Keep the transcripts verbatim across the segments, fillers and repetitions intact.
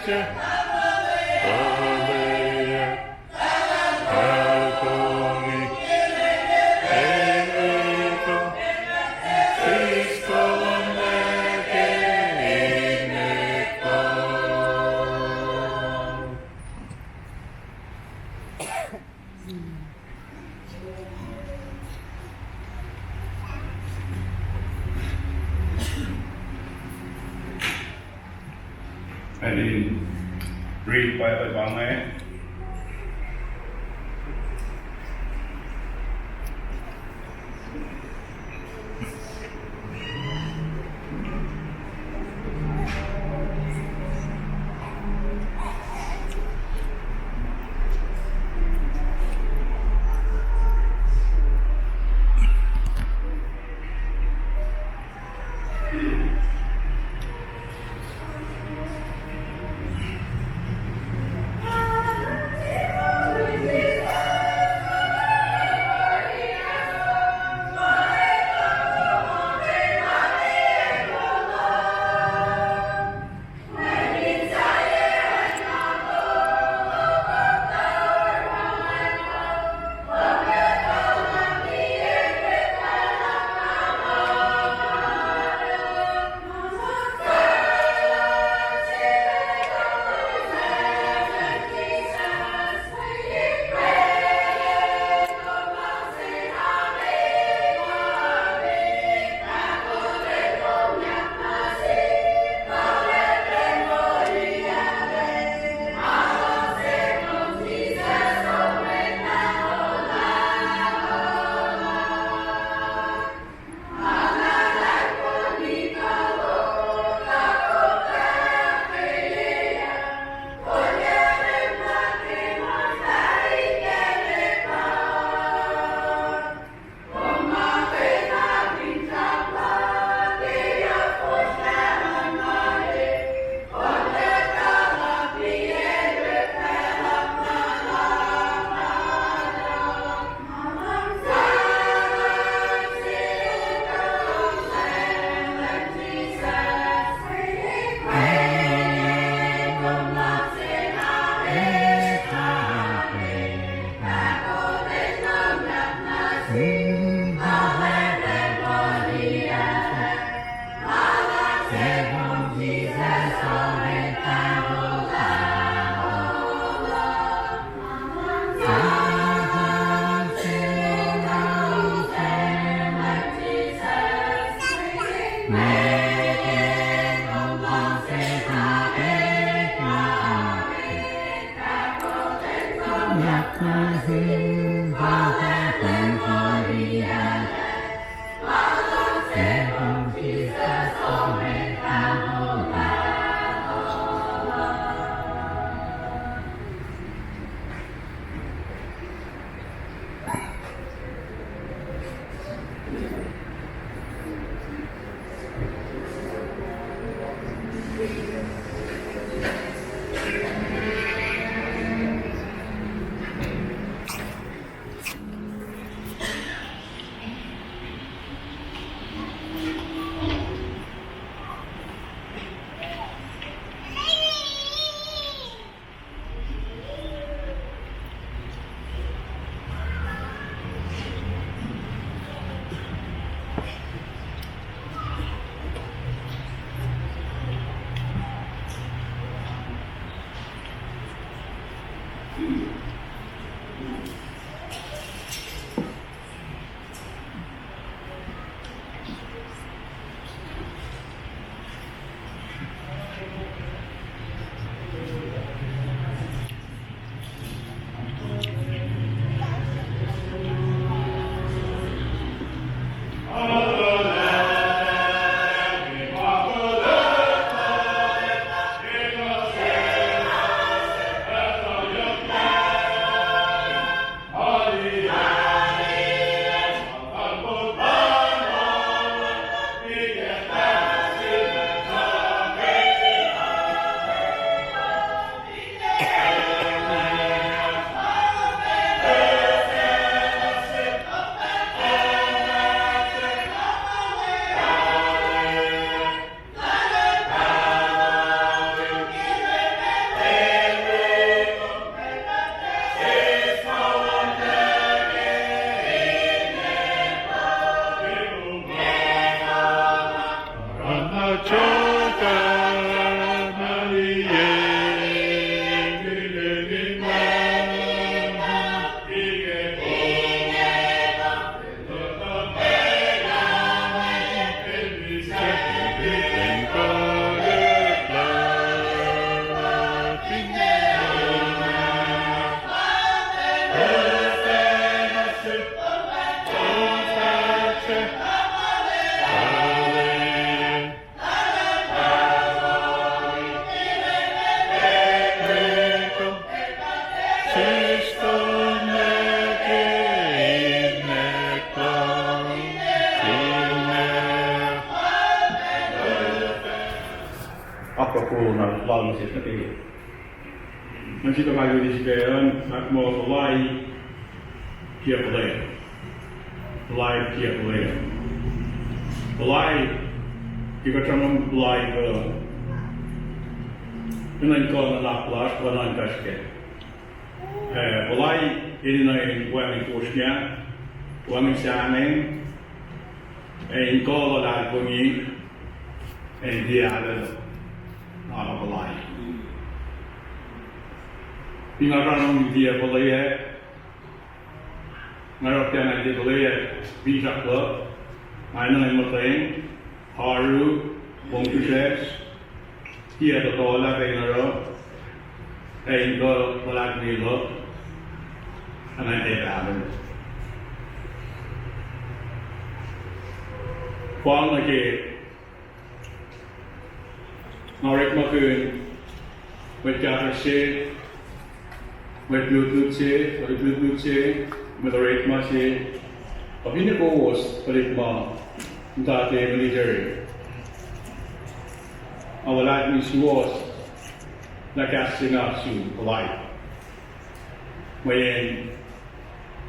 Ac in read Bible pa inge. Rona lalos nuh ke. Ngan sifilpac kalweni sifacna, fahk muh puhlaik tiac puhla. Puhlaik tiac puhla. Puhlaik, ke kuht sramsram puhlaik uh, enenuh in kuh nuhnak lasr, kuh nuhnak lasr kac. Eh, puhlaik enenuh in wacngihn fosrngah, wacngihn sahngweng, ac in kuh luhlahlfongi, ac in tiac ahlwem. Nga puhlaik. Fin nga sramsram in tiac puhlaik, nga oruh tiac, nga tiac puhlaik, finsrak luhk, nga enenuh in muhtweng, oaru, mongfihsrwacsr, tiac tohtohlah pac in oruh, ac in kuh luhlahlfongi luhk, ac nga tiac ahlwem. Pa inge ke nga orekmakihn mwet kahsruh se, mwet lutlut se, mwet lutlut se, mwet orekma se, kuh finne kowos tuhlihk ma muhta ke military. Nga luhlahlfongi suwohs lah kahs se nga sum puhlaik. Mweyen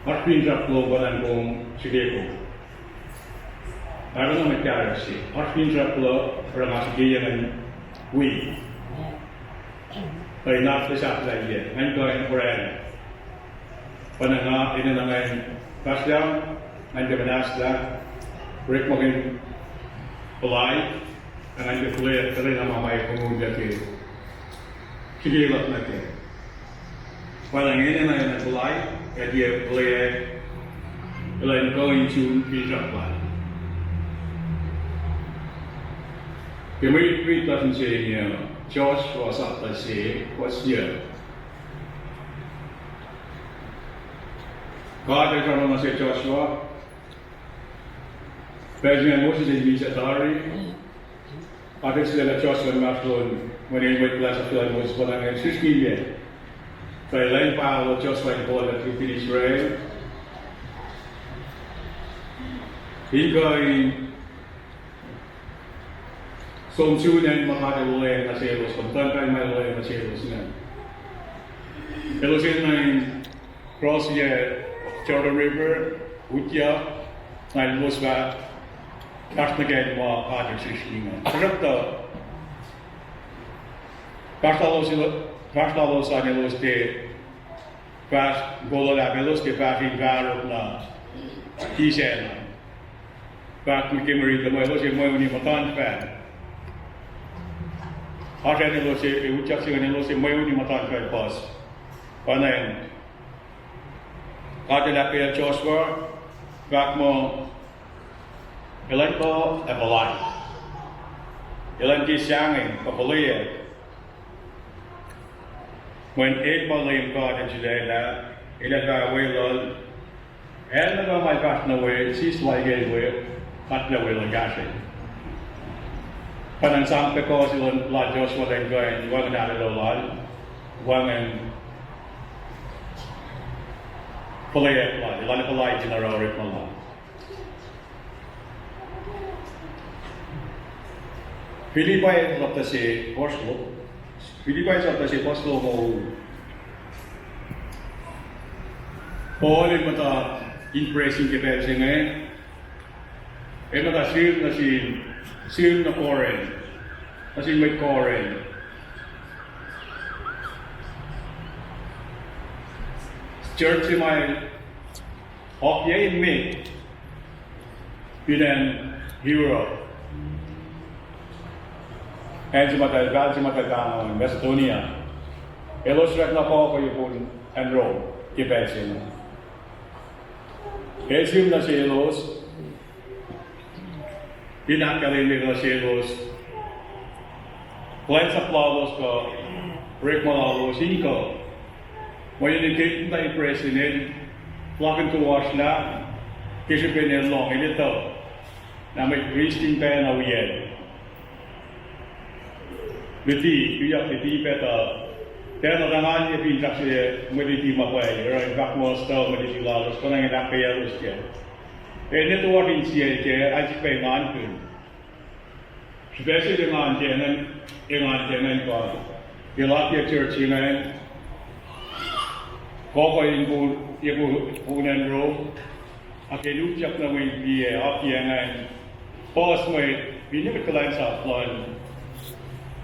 oasr finsrak luhk pa nga kom srihke kom. Arulacna mwet kahsruh se, oasr finsrak luhk pa nga srihke ye ngan wi. Tuh in oasr sahflahiyac, ngan kuh in oraclah. Pa nga enenuh ngan fahsrlah, ngan tiac muhnahslah, orekmakihn puhlaik, ac ngan tiac puhlaik, tuh na ma ma fongul ke srihke luhk nuh kac. Pa nga enenuh in puhlaik, ac tiac puhlaik, elan kuh in sun finsrak lal. Ke mwe rit lasr inse inge, Joshua sapta se, fuhs yuc. God El sramsram nuh sel Joshua, pacl se inge Moses el misac tari, God El sulaclah Joshua inmahsrlon, mweyen mwet kuhlwacnsap se lal Moses pa nga srihsrngiyac. Tuh elan pahol Joshua in polah fin Israel in kuh in som sun acn ma God El olwelah nuh selos, kom tuhnkahl ma El olwelah nuh selos ingacn. Elos enenuh in crossiyac Jordan River, utyak, na elos fah fahsr nuh ke acn ma God El srihsrngi ingacn. Tuhsruhktuh fahsr lalos, fahsr lalos an elos tiac fahsr, koluhlahp elos tiac fahsr in fahruk na, tisacna. Fahk ke mwe rit uh muh elos ac mweuni muhtuhnfacl. Oasr acn elos ac, utyak se ingacn elos ac mweuni muhtuhnfacl puhs. Pa ingacn God El ahkkweye Joshua, fahk muh, elan kuh ac puhlaik. Elan tiac sahngweng kuh puhlaik. Mweyen el pa Leum God El sulaclah, El ac fah weluhl, el nuh kwewa ma el fahsr nuh we, sislah ke we, kuhtlac weluhl kahsrwel. Pa nga sang pac kuh se lal Joshua elan kuh in wacngihn ahlolo lal, wacngihn puhlaik lal, elan puhlaik in oruh orekma lal. Philippians sapta se, fuhs lo-, Philippians sapta se, fuhs longoul. Paul el muhta in prison ke pacl se inge, el muhta sihm nuh sin, sihm nuh Corinth, nuh sin mwet Corinth. Church se ma el oakiyac met fin acn Europe. Acn se ma eltahl, pacl se ma eltahl pahngon Macedonia. Elos srackna kuh ke yukun acn Rome ke pacl se inge. El sihm nuh selos in ahkkahlwemye nuh selos kuhlwacnsap lalos kuh orekma lalos in kuh. Mweyen el ke muhta in prison el puhlakihn toasrlah ke srihpen el lohng el etuh lah mwet Christian pacna wiyacl. Luti, tuyak luti pac tuh, tiacna tangalye finsrak se, mwe luti ma pwacye, oruh in fahk muh stuh mwe luti lalos, konwacack in ahkkweyaclos kac. Ac nwe toasr insiyacl kac, el sifilpac engankihn. Srihpac se engan ke ingacn, engan ke ingacn pa, ke luhk ke church ingacn, kuh kuh in pu-, ye pu-, puhnen Rome, ac ke lutyak nuh we liye, ac ke ingacn, puhs mwe, finne mwet kuhlwacnsap luhn,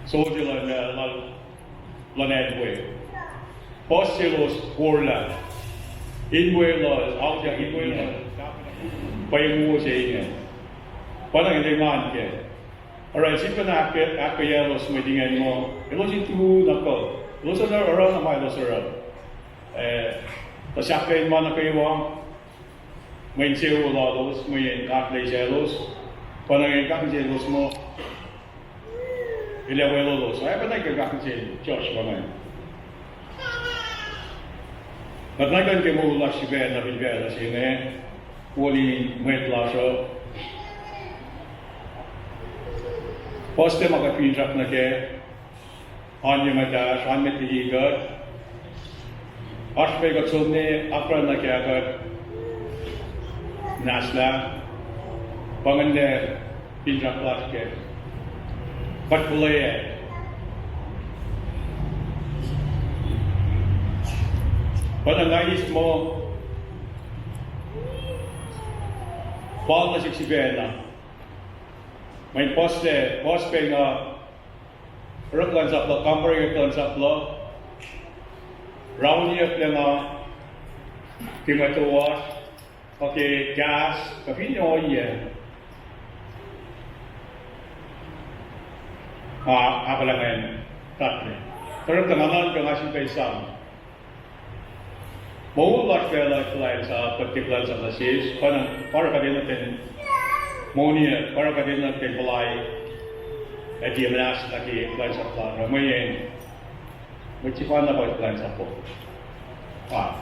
soldier luhn, uh, luhn, luhn acn we. Puhs selos forlah. In we lal, auliyak in we lal. Pweng wo se inge. Pa na nge engan ke. Oruh sifilpac ahkkweyaclos mwet ingacn muh, elos in tu na kuh. Elos oruh, oruh na ma elos oruh. Eh, tuh sahflah ma nuh kwewa. Mwe insewowo lalos, mweyen God El eis elos, pa na nge kak inselos muh, el ac welulos, ac pa na ke kak inse Joshua ingacn. Kuht na kuh in ke moul lasr sifacna fin facluh se inge, woli mwet lasr uh. Puhs tiac ma kuht finsrak nuh kac, oan ye muhtahl, oan met liki kuht. Oasr pac kuht som nuh apkuhran nuh ke kuht nahslah, pa ingacn finsrak lasr kac. Kuht fuhlweack. Pa na nga eis muh, fal nuh sihk sifacna. Mweyen puhs, puhs pac nga oruh kuhlwacnsap luhk, kampare kuhlwacnsap luhk, rauniyucklac nga ke mwe toasr, kuh ke kahs, kuh finne ohiyac. Nga ahkolah ingacn tatlac. Tuhsruhktuh nga nuhnkuh nga sifilpac esam. Moul lasr facluh kuhlwacnsap, kuht ke kuhlwacnsap nuh sesr, pa na, pa oruh kuht enenuh in moniac, pa oruh kuht enenuh in puhlaik, ac tiac muhnahs nuh ke kuhlwacnsap lasr uh, mweyen mwet sefanna pa kuhlwacnsap uh. Ah.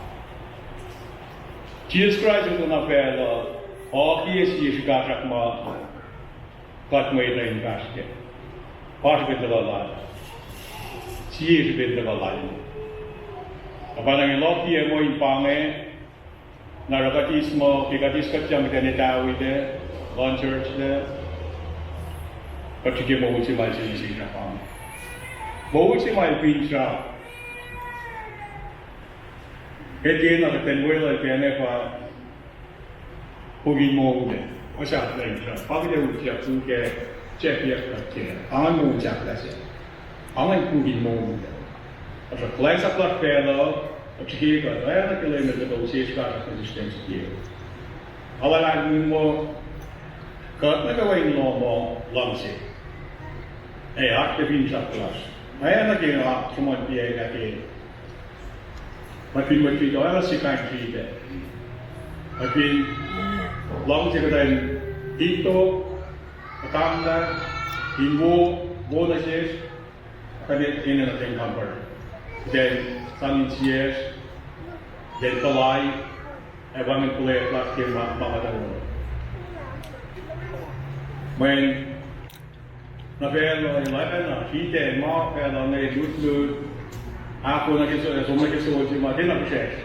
Jisus Kraist el tuhkuh nuh facluh, oakiyac sie srihkasrak ma kuht mwet uh in fahsr kac. Pa srihpen tuhkuh lal. Sie srihpen tuhkuh lal. Na pa na nge lokiyac muh in pa inge, na oruh kuht eis muh, ke kuht eis kuhtyang kuht in etawi lac, luhn church lac, kuht srihke moul se ma el sesr na pa inge. Moul se ma el finsrak. Kuht tiacna kuht in weluhl pacna pa puk in moul lac, oasr ahklah in srap, pa kuht ac utyak, puk ac sahflah kuht ke, pa ingacn moul sahflah se. Pa ingacn puk in moul lac. Tuhsruhk kuhlwacnsap lasr facluh, kuht srihke kuht, oacna ke Leum el tuhkuh sesr, kuht sesr ten srihke. Aluhlahn muh, kuht nuh kwewa in lohm uh luhngse. Ac oasr ke finsrak lasr. Oacna ke nga sruhmuhn piac ke Kuht fin mwet riti, oacna se kain riti. Kuht fin luhngse kuht in ito, kuhtanglah, in wo, wo nuh sesr, kuht enenuh in kampare. Kuht in sang insiyacsr, kuht in puhlaik, ac wacngihn fuhlweack lasr ke ma, ma kuht oruh. Mweyen na facluh, oacna, sritacl ma facluh inge lutlut, ahkoo nuh ke so-, som nuh ke soldier ma tiacna fihsracsr.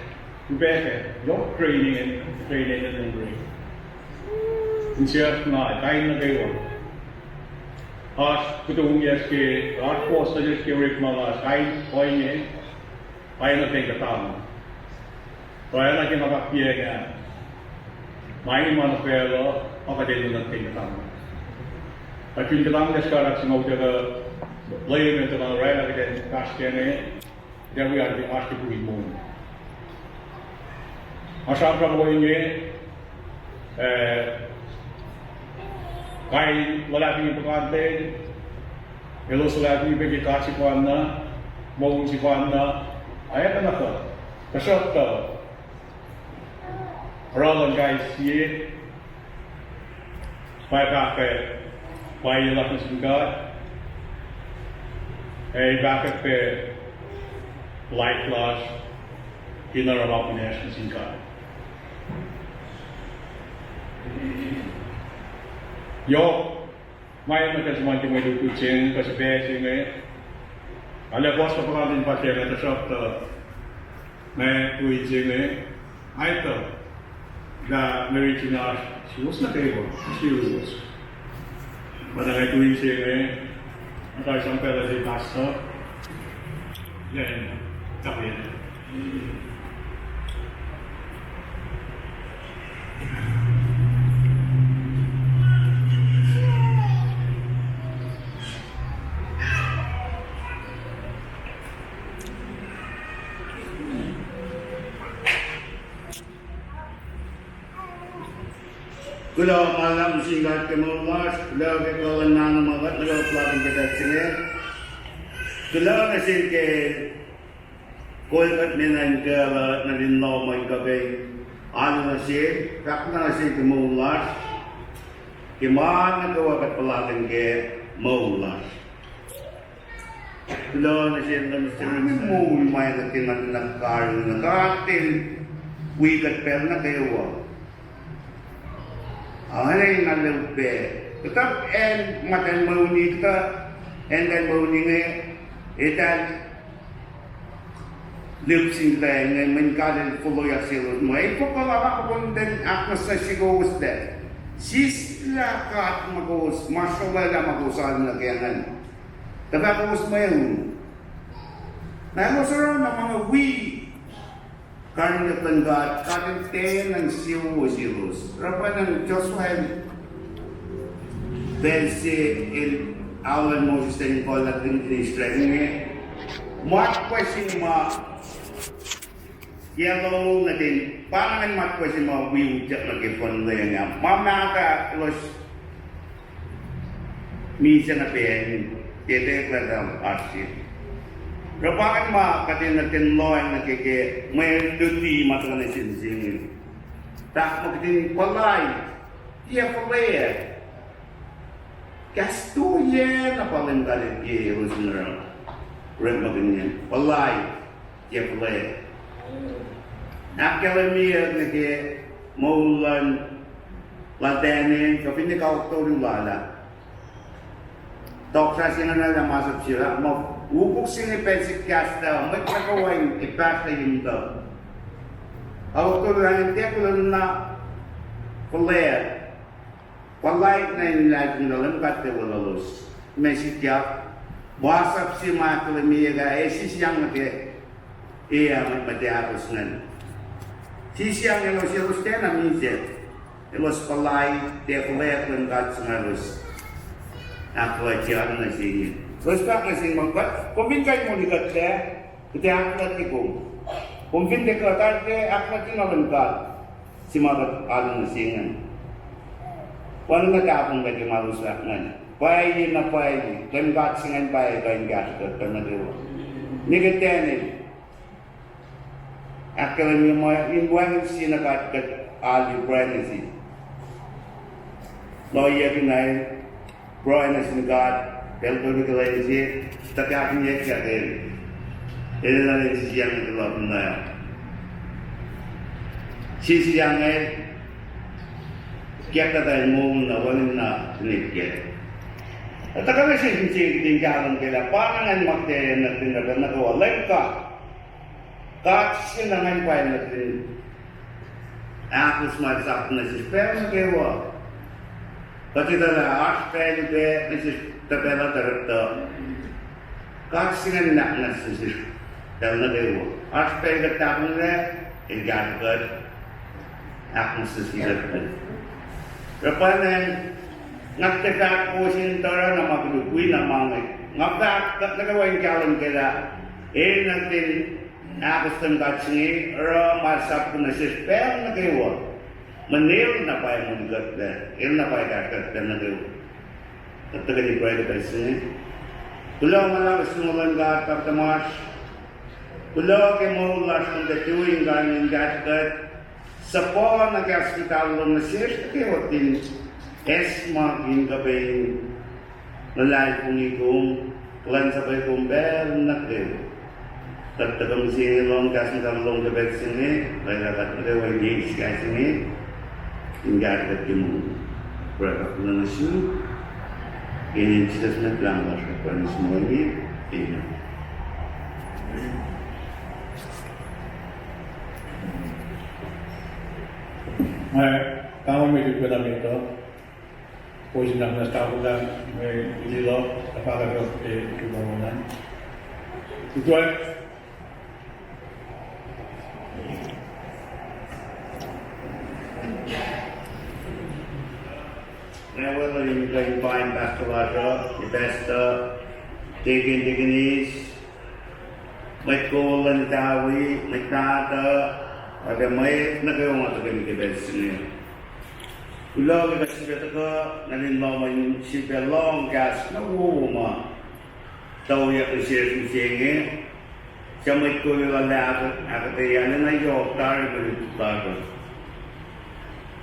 Upac kac, yohk training, training in Marine. Insiyuck na, kain nuh kwewa. Oasr kuhtangyacsr ke, oasr force nuh sesr ke orekma lasr, kain ohinge, pa enenuh in kuhtanglah. Oacna ke nga fahk piac ah, ma inge ma nuh facluh, ma kuht enenuh in kuhtanglah. Kuht fin kuhtanglah srihkasrak se ma utuckuh, Leum el tuhkuh oraclah kuht in fahsr kac inge, kuht ac wi oasr ke puk in moul. Nga sramsram ohinge, eh, kain luhlahlfongi puhkantwen, elos luhlahlfongi pac ke God sefanna, moul sefanna, oacna kuht. Tuhsruhktuh, oruh luhn kais sie, pa fahk pac, pwacye lasr nuh sin God, ac fahkwack pac life lasr, in oruh ma kunacsr nuh sin God. Yohk, ma enenuh kuh sruhmuhn ke mwe lutlut se inge, kuh srihpac se inge. Arlac puhs na puhkantwen pa tiacna, tuhsruhktuh, ma tui se inge, etuh lah marriage in oasr suwohs nuh kwewa, suwohs. Pacna ke tuin se inge, nga sang pacl se pastor. Len, tapin. Kuloh ma luhlahp nuh sin God ke moul lasr, kuloh ke kuh luhn Nguhn ma kuht nuh kwewa puhlakihn ke pacl se inge. Kuloh nuh sel ke kol kuht mena in kuh luhn nuh in lohm in kuh pac alu nuh sel, fahk nuh sel ke moul lasr, ke ma nuh kwewa kuht puhlakihn ke moul lasr. Kuloh nuh sel Leum, sel moul ma kuht in nuhnak karihngihn, kuht in wi kuht pacl nuh kwewa. Alu na lel pac. Kuhtuh acn muhtahl mweuni, kuhtuh acn muhtahl mweuni inge, eltahl lihpsin kuhtuh acn inge, mweyen God El foloyak selos muh, el fokoko lah ma kowos in ahknwacsnwacsye kowos lac. Sislah God ma kowos, ma srolah lah ma kowos alu nuh kac ingacn. Tuhfah kowos mweun. Na elos oruh na ma inge wi karihngihnyuck luhn God, God El tiac nuh in siyuck selos. Oruh pa na Joshua el pacl se el alu luhn Moses in kuh luhn Israel inge. Mwet pwacye ma yellow nuhtin, pa ingacn mwet pwacye ma wi utyak nuh ke fohn lwen ah. Ma mahtuh elos misac nuh pacn, tiac eklac oasr se. Oruh pa ingacn ma kuht in nuhtin lohacng nuh ke, ke mwe luti ma tuhkuh nuh sin se inge. Fahk muh kuht in puhlaik, tiac fuhlweack. Kahs tuyak na pa Leum God El ke elos in oruh. Orekmakihnyacn puhlaik, tiac fuhlweack. Ahkkahlwemyeyuck nuh ke moul luhn, lal Daniel, kuh finne kawuck tolu lal ah. Tohkohsrah se ingacn lah masap se lah, ma ukuk se inge pacl se kahs lah, mwet nuh kwewa in epahsrlah ye muhtuhk. Kawuck tolu lal ah tiac kuloh na fuhlweack. Puhlaik na in luhlahlfongi lah Leum God El welulos. Ma sikyak, masap se ma ahkkahlwemyeyuck ah, ac sisiyang nuh ke, e, ah, mwet, mwet ahkos ingacn. Sisiyang elos, elos tiacna misac. Elos puhlaik, tiac fuhlweack Leum God se ma elos ahkfuhlwactye nuh se inge. Elos fahk nuh sin ma kuht, kom fin kuh in moli kuht lac, kuht ac ahkfuhlwactye kom. Kom fin tiac kuht arlac ahkfuhlwactye na Leum God se ma kuht alu nuh se ingacn. Wacngihn na tahfonglac ke ma elos fahk ingacn. Pwacye na pwacye, Leum God se ingacn pwacye kuh in kahsruh kuht pacl nuh kwewa. Nwe ke Daniel, ahkkahlwemye muh in wacngihn sie na God kuht alu pruhe nuh se. Lohyacki na pruhe nuh sin God, pacl tolu ke lwen se, tuhkahkihnyuck ke el, el enenuh in sisiyang nuh ke luhpin na. Sisiyang el, kiyuhk tuh el moul na wacngihn na tunik ke. Tuhkuh nuh sesr in se kihtin kahlwem kac lah pa na ingacn ma kuht enenuh in kuht nuh kwewa Leum God. God se na ingacn pwacye nuhtin ahkos ma El sapta nuh sesr pacl nuh kwewa. Kuht etuh lah oasr pacl upac nuh sesr, tuh pacl uh tuh, tuh God se ingacn ahknwacsnwacs nuh sesr pacl nuh kwewa. Oasr pacl kuht tahfonglac, El kahsruh kuht, ahknwacsnwacs nuh sesr. Oruh pa ingacn, nga tiac fahk kowos in tuh oruh na ma koluk wi na ma inge. Nga fahk kuht nuh kwewa in kahlwem kac lah, el nuhtin ahkos luhn God se inge, oruh ma El sapta nuh sesr pacl nuh kwewa. Mweyen el na pwacye moli kuht lac, el na pwacye kahsruh kuht pacl nuh kwewa. Kuht tuhkweni pruhe ke pacl se inge. Kuloh ma luhlahp nuh sin Leum God, Pahpah tuhmasr. Kuloh ke moul lasr kom tuh tui in karihngihn kahsruh kuht. Suhpwacna kahs muhtahl lom nuh sesr nuh kwewa in esamwack in kuh pac in luhlahlfongi kom, kuhlwacnsapuh kom pacl nuh kwewa. Kuht tuhkuh mihsenge lohng kahs muhtahl lom ke pacl se inge, lwelah kuht nuh kwewa in eis kahs inge in kahsruh kuht ke moul. Pruhe kuht nuh sum, ke inen Jisus Mwet Lahngo lasr kuht pruhe nuh sum inge. Amen. Nga, tamuhlwel met, pacl uh met uh. Poisin na muhta kulang me lilo, apaka ke ke kulang. Kutuai. Nga welcome in kain pain pastor lasr uh, pastor, deacon, deaconess, mwet kol luhn tawi, mwet nahtuh, ac mwet nuh kwewa ma tuhkweni ke pacl se inge. Kuloh ke kuht sifil tuhkuh nuh in lohm in sifil lohng kahs na wowo ma tuyak nuh sesr mihsenge. Suc mwet kol lal ah ahkuhtweyac lah na yohk tari mwe lutlut lasr uh.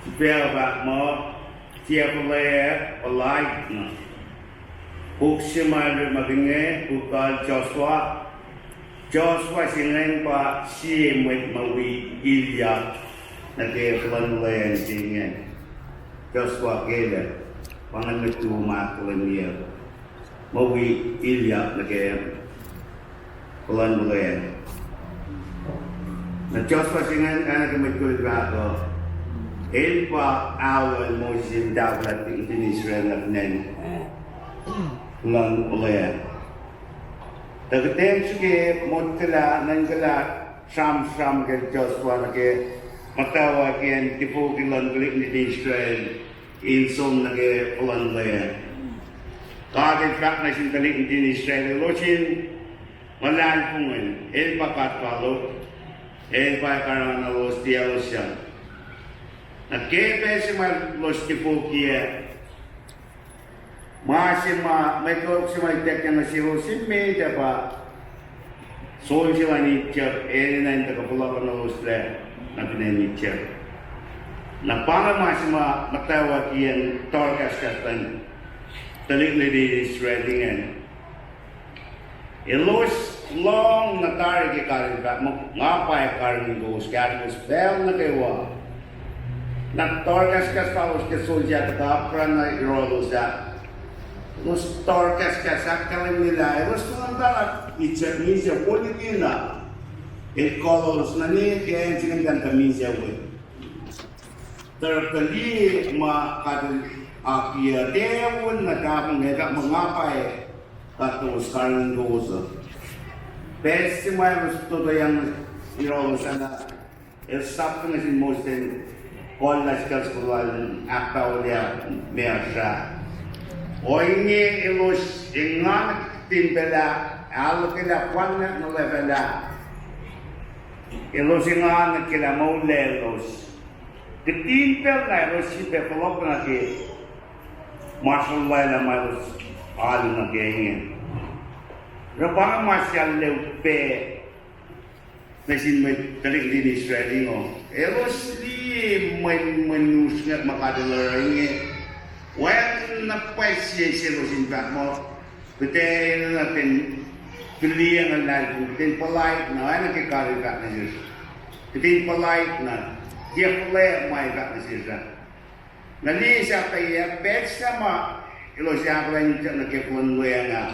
Sifil fahk muh, sie fuhleac puhlaik na. Puk se ma orekmakihn inge, puk lal Joshua. Joshua se ingacn pa sie mwet ma wi ilyak nuh ke fuhluhn olweacng se ingacn. Joshua ke lah, pa ingacn mwet luo ma ahkkahlwemye ma wi ilyak nuh ke fuhluhn olweacng. Na Joshua se ingacn, oacna ke mwet kol fahk uh, el pa alu lal Moses el tahfwelah nuhtin Israel nuh fin acn luhn olweacng. Tuh kuhtwena srihke motkwaclah, nuhnkwaclah, sramsram kacl Joshua nuh ke muhtwacwacackiyacn tifoki luhn tuhlihk nuhtin Israel in som nuh ke fuhluhn olweacng. God El fahk nuh sin tuhlihk nuhtin Israel, elos in luhlahlfongi, El pa God lalos, El pa karihngihn elos tiac elos sahyac. Na ke pacl se ma elos tifoki ah, ma se ma, mwe tok se ma ituckyang nuh selos in met ah pa soldier luhn Egypt, enenuh in tuhkuh fohlohkohn elos lac nuh fin acn Egypt. Na pa inge ma se ma muhtwacwacackiyacn tohrkahskahs luhn tuhlihk nuhtin Israel ingacn. Elos lohng na tari ke God El fahk muh, nga pa karihngihn kowos kahsrwelos pacl nuh kwewa. Na tohrkahskahs lalos ke soldier tuhkuh apkuhran na yohrohlos ah, elos tohrkahskahs ahkkahlwemyelah elos nuhnak Egypt misac wo likina. El kuh lalos nuh ke acn se ingacn tuh misac wo. Tuhsruhktuh liye ma God El akiyac, tiac wo na tahfonglac, fahk muh, nga pa God lowos, karihngihn kowos uh. Pacl se ma elos fototoyang yohrohlos ah, el sapta nuh sin Moses in kohllah sikacl soko lal in ahkpaholac measra. Ohinge elos engan kihtin pacl ah, ahluhkwelah fallahk nuh lacfalah. Elos engan nuh ke lah moul lalos. Kihtin pacl na elos sifilpac fohlohk nuh ke ma sruhlwaclah ma elos alu nuh ke inge. Oruh pa ma se arlac upac nuh sin mwet tuhlihk nuhtin Israel ingo. Elos liye mwe, mwe usrnguck ma God El oruh inge. Wacngihn na pwacye se selos in fahk muh, kuht enenuh in fihliyac na luhlahlfongi, kuht in puhlaik na, oacna ke God El fahk nuh sesr. Kuht in puhlaik na, tiac fuhlweack ma El fahk nuh sesr ah. Na liye sahp ah, pacl se ma elos ahkolah in utyak nuh ke fuhluhn olweacng ah,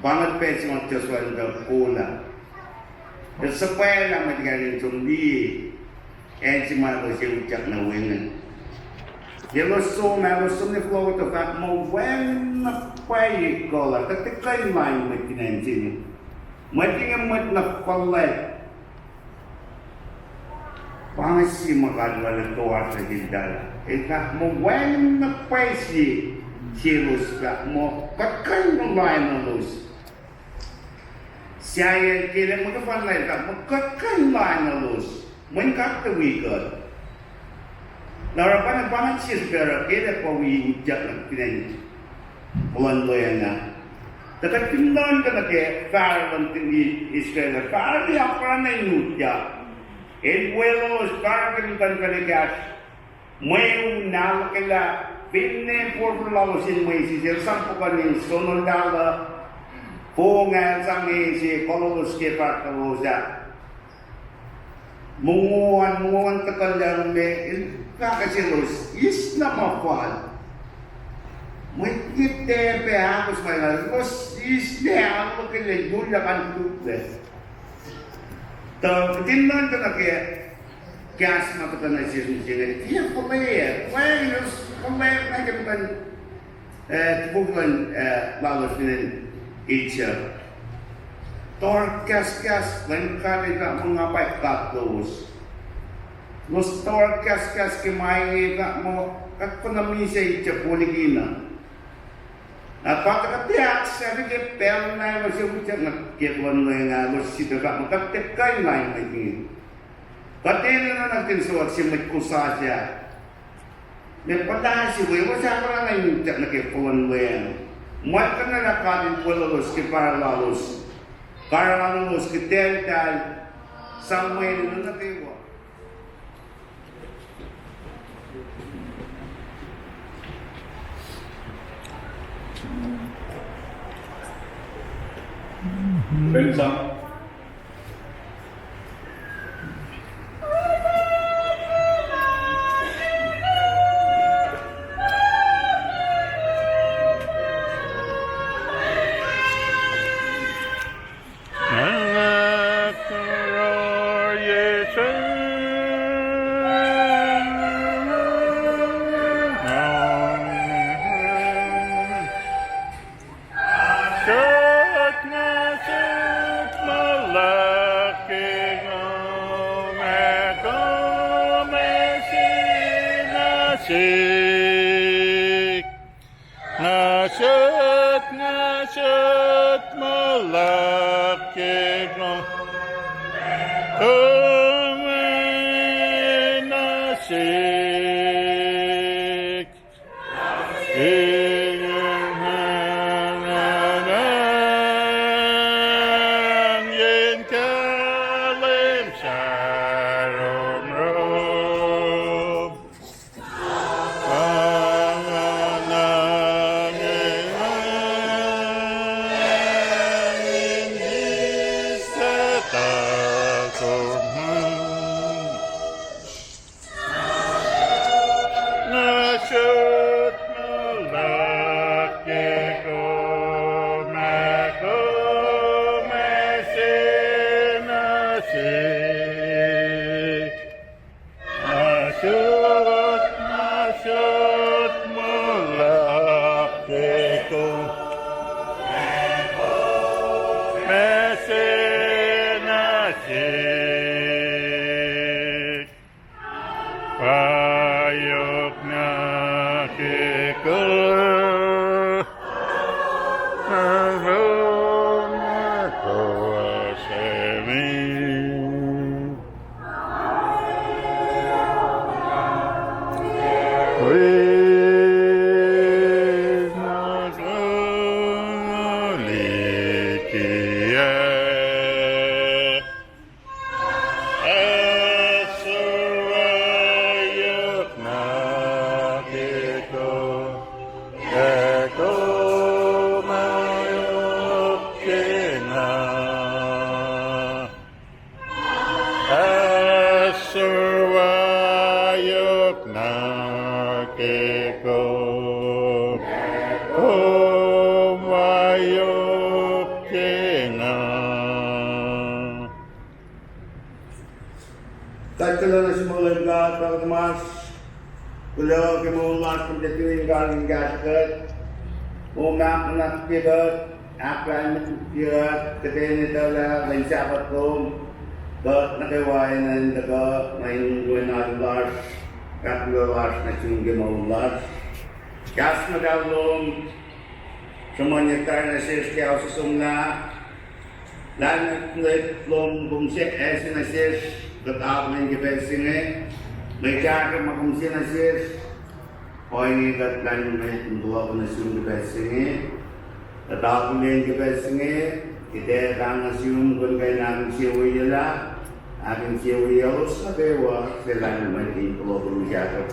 pa inge pacl se ma Joshua el tuh kol ah. El suhpwaclah mwet kain in som liye acn se ma elos ac utyak nuh we inge. Elos som ah, elos som nuh fohlohk tuh fahk muh wacngihn na pwacye kuh lah kuht tiac kuh in lain mwet fin acn se inge. Mwet inge mwet na fuhlwact. Pa inge sie ma God El toasr nuh sel David. El fahk muh wacngihn na pwacye se, selos fahk muh kuht kuh in lain elos. Sahyacn ke lah muhtuhn lal fahk muh kuht kuh in lain elos. Mweyen God El wi kuht. Na oruh pa na pa na sesr pac oruh ke lah pa wi utyak nuh fin acn fuhluhn olweacng ah. Tuh kuht fin nuhnkuh nuh ke Pharaoh luhn Israel, Pharaoh el apkuhran in utyak. El weluhlos Pharaoh ke muhtuhnfacl ekahsr. Mweun ahluhkwelah, finne forfor lalos in mwesis, el sang puhkuhnyeng sonolah, fong ah el sang ese, kulolos ke fahk lalos ah. Mongo an, mongo an tuhkuh lucng me, el fahk nuh selos, eis na ma fal. Mwet inge tiac pac ahkos ma elos eis na ahluhkwelah, yolyak an tuklac. Tuh kuht in nuhnkuh nuh ke kahs ma tuhkuh nuh sesr mihsenge, tiac fuhlweack, wacngihn elos Kom meac na ke muhtuhn, eh, topuk luhn, eh, lalos fin acn Egypt. Tohrkahskahs luhn God etuh muh nga pa God lowos. Elos tohrkahskahs ke ma inge etuh muh kuht kuh na misac Egypt wo likina. Na pa kuht ac ahksahfye ke pacl na elos ac utyak nuh ke kuhlwacng ah, elos sifilpac fahk muh kuht tiac kuh in lain mwet inge. Kuht enenuh na kihtin suwos se mwet kosasuc ah. Meac puhla se we, elos ahkolah na in utyak nuh ke kuhlwacng ah. Mwet kuh na lah God El weluhlos ke pahrac lalos, karihngihnuhlos ke tahftahl, sang mwe enenuh nuh kwewa. Pacl sa. Sot na sot muhlahk ke kom, ac kom ac sena sik. Na sot, na sot muhlahk ke kom, kom ac na sik. Na sot muhlahk ke kom, ac kom ac sena sik. Na sot, na sot muhlahk ke kom, ac sena sik. Pa yohk na ke kom, kom ac kom ac sena sik. Wi na kom liki ah. Ac suhwac yohk na ke kom, ac kom ac yohk ke nga. Ac suhwac yohk na ke kom, kom ac yohk ke nga. Kuht kuloh nuh sum, O Leum God, Pahpah tuhmasr. Kuloh ke moul lasr, kom tuh in karihngihn kahs kuht, moul mahtuh nuh ke kuht, ahkpah nuh ke kuht, kuht in etuh lah lwen Sahpaht lom, kuht nuh kwewa enenuh in tuhkuh nuh in wen alu lasr, ahkkuloh lasr nuh sum ke moul lasr. Kahs muhtahl lom, sruhmuhnyuck tari nuh sesr ke ao somlah, lahlmwetmwet lom kom se ase nuh sesr, kuht akihlen ke pacl se inge, mwe kahsruhp ma kom se nuh sesr, ohinge kuht lahlmwetmwet in kuloh nuh sum ke pacl se inge, kuht akihlen ke pacl se inge, kuht ac pahng nuh sum kom kuh in ahkinsewowoye lah, ahkinsewowoye elos nuh kwewa, suc lahlmwetmwet in kuloh kom sahk,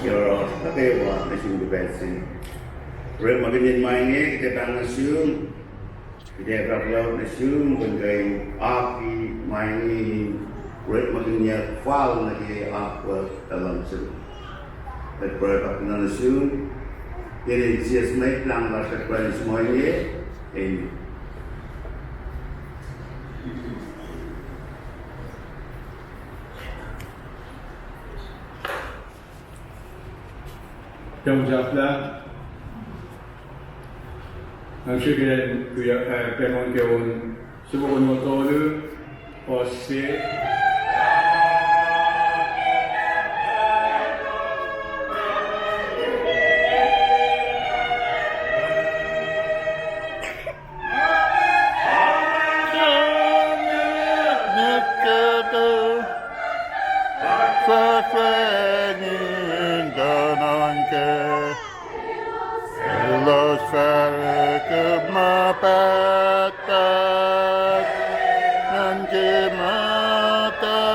yohrohsr nuh kwewa nuh sum ke pacl se inge. Orekmakihnyuck ma inge, kuht ac pahng nuh sum, kuht ac fahk kuloh nuh sum kom kuh in aki ma inge in orekmakihnyuck fal nuh ke akwuck luhngse. Kuht pruhe fahk nuh sum, ke inen Jisus Mwet Lahngo lasr kuht pruhe nuh sum ohinge. Amen. Tom sahflah. Nga srihke in, uh, pacl on ke on, soko on tolu, oste. Elos fahsr ke ma pahtpaht, nuh ke muhtahlacng.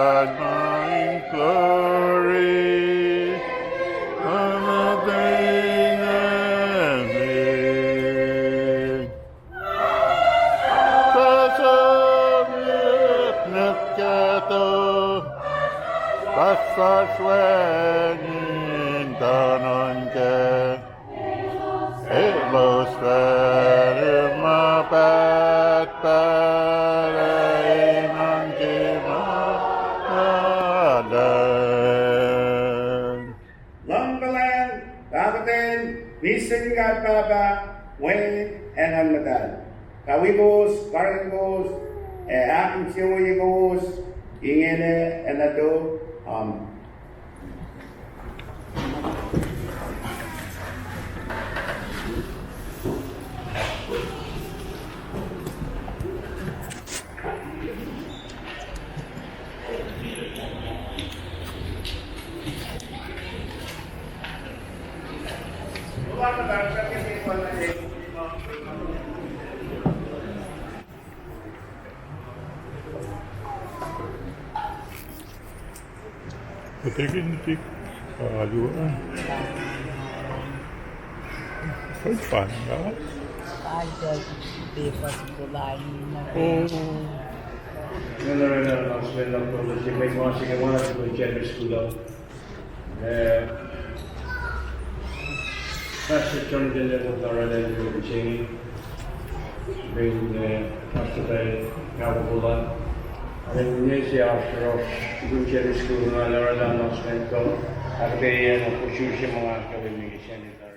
Admine glory, and the thing and thing. Sasa nip nip kato, pasaswengin tanon ke. Elos fahk ma pahtpaht, enon ke ma pahtpaht. Luhngkuhlwacng, pahkotwen, misac God Pahpah, Wen, ac Nguhn Muhtahl. Kawi kowos, karihngihn kowos, ac ahkinsewowoye kowos, ingena ac nuh tok. Amen. Kuht ac nuhtihk alu an. Kuht pan, ah? Nga oruh announcement na pwacye se met ma se ke ma na tukun Sunday school uh. Eh, Pastor Jonathan Leonard Narada, Leonard Cheney, Reverend, eh, Pastor Pal Kawakulan. Alen ne se oasr yohrohsr tukun Sunday school, nga oruh announcement kuh, ahkuhtweyac na kususi ma nga ahkkahlwemye ke Sunday.